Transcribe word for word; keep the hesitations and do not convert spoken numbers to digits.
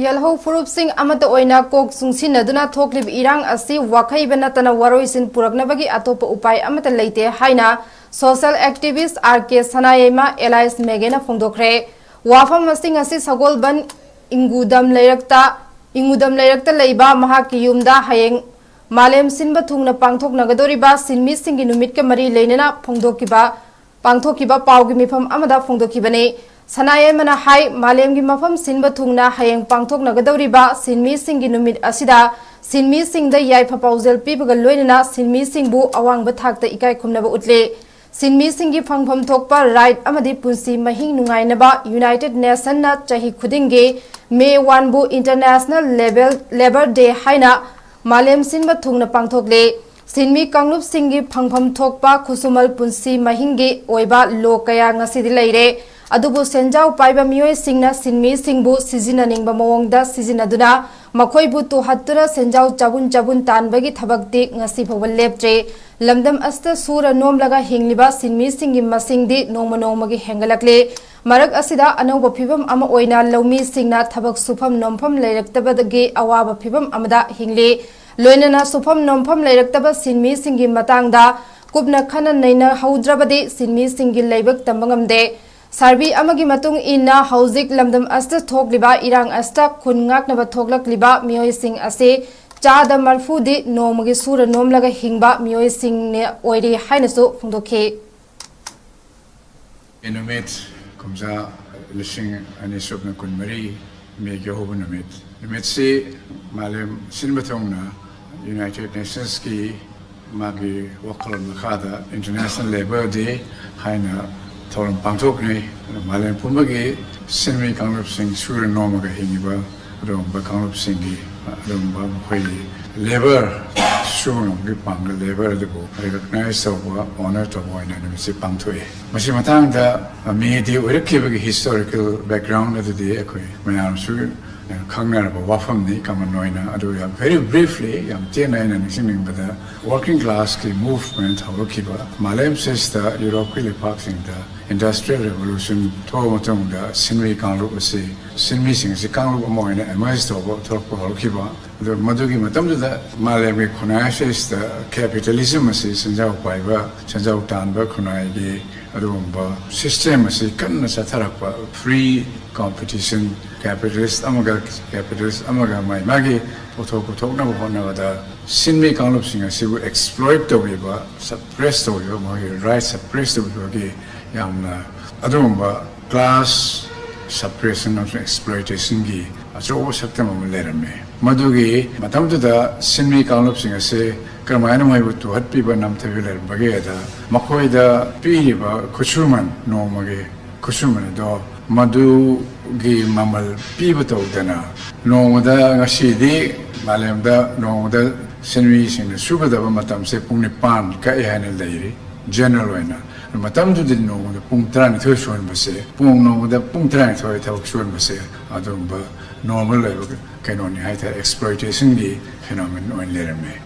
ꯌꯦꯜꯍꯧ ꯐꯨꯔꯨꯞꯁꯤꯡ ꯑꯃꯠꯇ ꯑꯣꯏꯅ ꯀꯣꯛ ꯆꯨꯡꯁꯤꯟꯅꯗꯨꯅ ꯊꯣꯛꯂꯤꯕ ꯏꯔꯥꯡ ꯑꯁꯤ ꯋꯥꯈꯩꯕ ꯅꯠꯇꯅ ꯋꯥꯔꯣꯏꯁꯤꯟ ꯄꯨꯔꯛꯅꯕꯒꯤ ꯑꯇꯣꯞꯄ ꯎꯄꯥꯏ ꯑꯃꯠꯇ ꯂꯩꯇꯦ ꯍꯥꯏꯅ social activist R K ꯁꯅꯥꯌꯥꯏꯃ alias ꯃꯦꯒꯦꯅ ꯐꯣꯡꯗꯣꯛꯈ꯭ꯔꯦ꯫ ꯋꯥꯐꯝ ꯑꯁꯤꯡ ꯑꯁꯤ ꯁꯒꯣꯜꯕꯟ ꯏꯪꯒꯨꯗꯝ ꯂꯩꯔꯛꯇ, ꯏꯪꯒꯨꯗꯝ ꯂꯩꯔꯛꯇ ꯂꯩꯕ ꯃꯍꯥꯛꯀꯤ ꯌꯨꯝꯗ ꯍꯌꯦꯡ ꯃꯥꯂꯦꯝ ꯁꯤꯟꯕ ꯊꯨꯡꯅ ꯄꯥꯡꯊꯣꯛꯅꯒꯗꯧꯔꯤꯕ ꯁꯤꯟꯃꯤꯁꯤꯡꯒꯤ ꯅꯨꯃꯤꯠꯀ ꯃꯔꯤ ꯂꯩꯅꯅ ꯐꯣꯡꯗꯣꯛꯈꯤꯕ, ꯄꯥꯡꯊꯣꯛꯈꯤꯕ ꯄꯥꯎꯒꯤ ꯃꯤꯐꯝ ꯑꯃꯗ ꯐꯣꯡꯗꯣꯛꯈꯤꯕꯅꯤ꯫ ꯁꯅꯥꯌꯥꯏꯃꯅ ꯍꯥꯏ, ꯃꯥꯂꯦꯝꯒꯤ ꯃꯐꯝ ꯁꯤꯟꯕ ꯊꯨꯡꯅ ꯍꯌꯦꯡ ꯄꯥꯡꯊꯣꯛꯅꯒꯗꯧꯔꯤꯕ ꯁꯤꯟꯃꯤꯁꯤꯡꯒꯤ ꯅꯨꯃꯤꯠ ꯑꯁꯤꯗ ꯁꯤꯟꯃꯤꯁꯤꯡꯗ ꯌꯥꯏꯐ ꯄꯥꯎꯖꯦꯜ ꯄꯤꯕꯒ ꯂꯣꯏꯅꯅ ꯁꯤꯟꯃꯤꯁꯤꯡꯕꯨ ꯑꯋꯥꯡꯕ ꯊꯥꯛꯇ ꯏꯀꯥꯏ ꯈꯨꯝꯅꯕ ꯎꯠꯂꯤ꯫ ꯁꯤꯟꯃꯤꯁꯤꯡꯒꯤ ꯐꯪꯐꯝ ꯊꯣꯛꯄ right ꯑꯃꯗꯤ ꯄꯨꯟꯁꯤ ꯃꯍꯤꯡ ꯅꯨꯡꯉꯥꯏꯅꯕ United Nationꯅ ꯆꯍꯤ ꯈꯨꯗꯤꯡꯒꯤ May one ꯕꯨ International Level Labour Day ꯍꯥꯏꯅ ꯃꯥꯂꯦꯝ ꯁꯤꯟꯕ ꯊꯨꯡꯅ ꯄꯥꯡꯊꯣꯛꯂꯤ꯫ ꯁꯤꯟꯃꯤ ꯀꯥꯡꯂꯨꯞꯁꯤꯡꯒꯤ ꯐꯪꯐꯝ ꯊꯣꯛꯄ ꯈꯨꯠꯁꯨꯃꯜ ꯄꯨꯟꯁꯤ ꯃꯍꯤꯡꯒꯤ ꯑꯣꯏꯕ law ꯀꯌꯥ ꯉꯁꯤꯗꯤ ꯂꯩꯔꯦ꯫ ꯑꯗꯨꯕꯨ ꯁꯦꯟꯖꯥꯎ ꯄꯥꯏꯕ ꯃꯤꯑꯣꯏꯁꯤꯡꯅ ꯁꯤꯟꯃꯤꯁꯤꯡꯕꯨ ꯁꯤꯖꯤꯟꯅꯅꯤꯡꯕ ꯃꯑꯣꯡꯗ ꯁꯤꯖꯤꯟꯅꯗꯨꯅ ꯃꯈꯣꯏꯕꯨ ꯇꯨꯍꯠꯇꯨꯅ ꯁꯦꯟꯖꯥꯎ ꯆꯥꯕꯨꯟ ꯆꯥꯕꯨꯟ ꯇꯥꯟꯕꯒꯤ ꯊꯕꯛꯇꯤ ꯉꯁꯤ ꯐꯥꯎꯕ ꯂꯦꯞꯇ꯭ꯔꯤ꯫ ꯂꯝꯗꯝ ꯑꯁꯤꯗ ꯁꯨꯔ ꯅꯣꯝꯂꯒ ꯍꯤꯡꯂꯤꯕ ꯁꯤꯟꯃꯤꯁꯤꯡꯒꯤ ꯃꯁꯤꯡꯗꯤ ꯅꯣꯡꯃ ꯅꯣꯡꯃꯒꯤ ꯍꯦꯟꯒꯠꯂꯛꯂꯤ꯫ ꯃꯔꯛ ꯑꯁꯤꯗ ꯑꯅꯧꯕ ꯐꯤꯕꯝ ꯑꯃ ꯑꯣꯏꯅ ꯂꯧꯃꯤꯁꯤꯡꯅ ꯊꯕꯛ ꯁꯨꯐꯝ ꯅꯣꯝꯐꯝ ꯂꯩꯔꯛꯇꯕꯗꯒꯤ ꯑꯋꯥꯕ ꯐꯤꯕꯝ ꯑꯃꯗ ꯍꯤꯡꯂꯤ꯫ ꯂꯣꯏꯅꯅ ꯁꯨꯐꯝ ꯅꯣꯝꯐꯝ ꯂꯩꯔꯛꯇꯕ ꯁꯤꯟꯃꯤꯁꯤꯡꯒꯤ ꯃꯇꯥꯡꯗ ꯀꯨꯞꯅ ꯈꯟꯅ ꯅꯩꯅꯍꯧꯗ꯭ꯔꯕꯗꯤ ꯁꯤꯟꯃꯤꯁꯤꯡꯒꯤ ꯂꯥꯏꯕꯛ ꯇꯝꯕ ꯉꯝꯗꯦ꯫ Survey ꯑꯃꯒꯤ ꯃꯇꯨꯡ ꯏꯟꯅ ꯍꯧꯖꯤꯛ ꯂꯝꯗꯝ ꯑꯁꯤꯗ ꯊꯣꯛꯂꯤꯕ ꯏꯔꯥꯡ ꯑꯁꯤꯗ ꯈꯨꯟ ꯉꯥꯛꯅꯕ ꯊꯣꯛꯂꯛꯂꯤꯕ ꯃꯤꯑꯣꯏꯁꯤꯡ ꯑꯁꯤ ꯆꯥꯗ ꯃꯔꯐꯨꯗꯤ ꯅꯣꯡꯃꯒꯤ ꯁꯨꯔ ꯅꯣꯝꯂꯒ ꯍꯤꯡꯕ ꯃꯤꯑꯣꯏꯁꯤꯡꯅ ꯑꯣꯏꯔꯤ ꯍꯥꯏꯅꯁꯨ ꯐꯣꯡꯗꯣꯛꯈꯤ꯫ ꯅꯨꯃꯤꯠ ꯀꯨꯝꯖꯥ ꯂꯤꯁꯤꯡ ꯑꯅꯤ ꯁꯨꯞꯅ ꯀꯨꯟꯃꯔꯤ ꯃꯦꯒꯤ ꯑꯍꯧꯕ ꯅꯨꯃꯤꯠ꯫ ꯅꯨꯃꯤꯠꯁꯤ ꯃꯥꯂꯦꯝ ꯁꯤꯟꯕ ꯊꯨꯡꯅ United Nationsꯀꯤ ꯃꯥꯒꯤ ꯋꯥꯈꯜꯂꯣꯟ ꯃꯈꯥꯗ International Labour Day ꯍꯥꯏꯅ ꯊꯧꯔꯝ ꯄꯥꯡꯊꯣꯛꯅꯩ꯫ ꯑꯗꯨ ꯃꯥꯂꯦꯝ ꯄꯨꯝꯕꯒꯤ ꯁꯤꯟꯃꯤ ꯀꯥꯡꯂꯨꯞꯁꯤꯡ ꯁꯨꯔ ꯅꯣꯝꯃꯒ ꯍꯤꯡꯉꯤꯕ ꯑꯗꯨꯒꯨꯝꯕ ꯀꯥꯡꯂꯨꯞꯁꯤꯡꯒꯤ ꯑꯗꯨꯒꯨꯝꯕ ꯃꯈꯣꯏꯒꯤ labour, ꯁꯨꯅꯕꯒꯤ ꯄꯥꯡꯒꯜ labour ꯑꯗꯨꯕꯨ recognize ꯇꯧꯕ, honour ꯇꯧꯕ ꯑꯣꯏꯅ ꯅꯨꯃꯤꯠꯁꯤ ꯄꯥꯡꯊꯣꯛꯏ꯫ ꯃꯁꯤ ꯃꯇꯥꯡꯗ May Day ꯑꯣꯏꯔꯛꯈꯤꯕꯒꯤ historical background ꯑꯗꯨꯗꯤ ꯑꯩꯈꯣꯏ ꯃꯌꯥꯝꯁꯨ ꯈꯪꯅꯔꯕ ꯋꯥꯐꯝꯅꯤ꯫ Common ꯑꯣꯏꯅ ꯑꯗꯨ ꯌꯥꯝ very briefly, ꯌꯥꯝ ꯇꯦꯟꯅ ꯑꯩꯅ ꯅꯤꯡꯁꯤꯡꯅꯤꯡꯕꯗ, working classꯀꯤ movement ꯍꯧꯔꯛꯈꯤꯕ, ꯃꯥꯂꯦꯝ ꯁꯤꯁꯇ ꯌꯨꯔꯣꯞꯀꯤ ꯂꯩꯄꯥꯛꯁꯤꯡꯗ Industrial Revolution ꯊꯣꯛꯑ ꯃꯇꯨꯡꯗ ꯁꯤꯟꯃꯤ ꯀꯥꯡꯂꯨꯞ ꯑꯁꯤ, ꯁꯤꯟꯃꯤꯁꯤꯡ ꯑꯁꯤ ꯀꯥꯡꯂꯨꯞ ꯑꯃ ꯑꯣꯏꯅ emerge ꯇꯧꯕ, ꯊꯣꯛꯂꯛꯄ ꯍꯧꯔꯛꯈꯤꯕ꯫ ꯑꯗꯣ ꯃꯗꯨꯒꯤ ꯃꯇꯝꯗꯨꯗ ꯃꯥꯂꯦꯝꯒꯤ ꯈꯨꯟꯅꯥꯏ ꯑꯁꯤꯗ capitalism ꯑꯁꯤ, ꯁꯦꯟꯖꯥꯎ ꯄꯥꯏꯕ, ꯁꯦꯟꯖꯥꯎ ꯇꯥꯟꯕ ꯈꯨꯟꯅꯥꯏꯒꯤ ꯑꯗꯨꯒꯨꯝꯕ system ꯑꯁꯤ ꯀꯟꯅ ꯆꯠꯊꯔꯛꯄ, free competition, capitalist ꯑꯃꯒ capitalist ꯑꯃꯒ ꯃꯥꯒꯤ ꯃꯥꯒꯤ ꯄꯣꯠꯊꯣꯛ ꯄꯨꯊꯣꯛꯅꯕ ꯍꯣꯠꯅꯕꯗ ꯁꯤꯟꯃꯤ ꯀꯥꯡꯂꯨꯞꯁꯤꯡ ꯑꯁꯤꯕꯨ exploit ꯇꯧꯕꯤꯕ, suppress ꯇꯧꯕꯤꯕ, ꯃꯈꯣꯏꯒꯤ right suppress ꯇꯧꯕꯤꯕꯒꯤ ꯌꯥꯝꯅ ꯑꯗꯨꯒꯨꯝꯕ class suppression ꯑꯃꯁꯨꯡ exploitation ꯒꯤ ꯑꯆꯧꯕ ꯁꯛꯇꯝ ꯑꯃ ꯂꯩꯔꯝꯃꯤ꯫ ꯃꯗꯨꯒꯤ ꯃꯇꯝꯗꯨꯗ ꯁꯤꯟꯃꯤ ꯀꯥꯡꯂꯨꯞꯁꯤꯡ ꯑꯁꯤ ꯀꯔꯝꯍꯥꯏꯅ ꯃꯈꯣꯏꯕꯨ ꯇꯨꯍꯠꯄꯤꯕ, ꯅꯝꯊꯕꯤꯕ ꯂꯩꯔꯝꯕꯒꯦꯗ, ꯃꯈꯣꯏꯗ ꯄꯤꯔꯤꯕ ꯈꯨꯠꯁꯨꯃꯟ, ꯅꯣꯡꯃꯒꯤ ꯈꯨꯠꯁꯨꯃꯟ ꯑꯗꯣ ꯃꯗꯨꯒꯤ ꯃꯃꯜ ꯄꯤꯕ ꯇꯧꯗꯅ, ꯅꯣꯡꯃꯗ, ꯉꯁꯤꯗꯤ ꯃꯥꯂꯦꯝꯗ ꯅꯣꯡꯃꯗ ꯁꯤꯟꯃꯤꯁꯤꯡꯅ ꯁꯨꯒꯗꯕ ꯃꯇꯝꯁꯦ ꯄꯨꯡ ꯅꯤꯄꯥꯟ ꯀꯛꯑꯦ ꯍꯥꯏꯅ ꯂꯩꯔꯤ, general ꯑꯣꯏꯅ꯫ ꯃꯇꯝꯗꯨꯗꯗꯤ ꯅꯣꯡꯃꯗ ꯄꯨꯡ ꯇꯔꯥꯅꯤꯊꯣꯏ ꯁꯨꯍꯟꯕꯁꯦ, ꯄꯨꯡ, ꯅꯣꯡꯃꯗ ꯄꯨꯡ ꯇꯔꯥꯅꯤꯊꯣꯏ ꯊꯕꯛ ꯁꯨꯍꯟꯕꯁꯦ ꯑꯗꯨꯒꯨꯝꯕ normal ꯑꯣꯏꯕ ꯀꯩꯅꯣꯅꯤ ꯍꯥꯏꯇꯥꯔꯦ, exploitation ꯒꯤ phenomenon ꯑꯣꯏꯅ ꯂꯩꯔꯝꯃꯦ꯫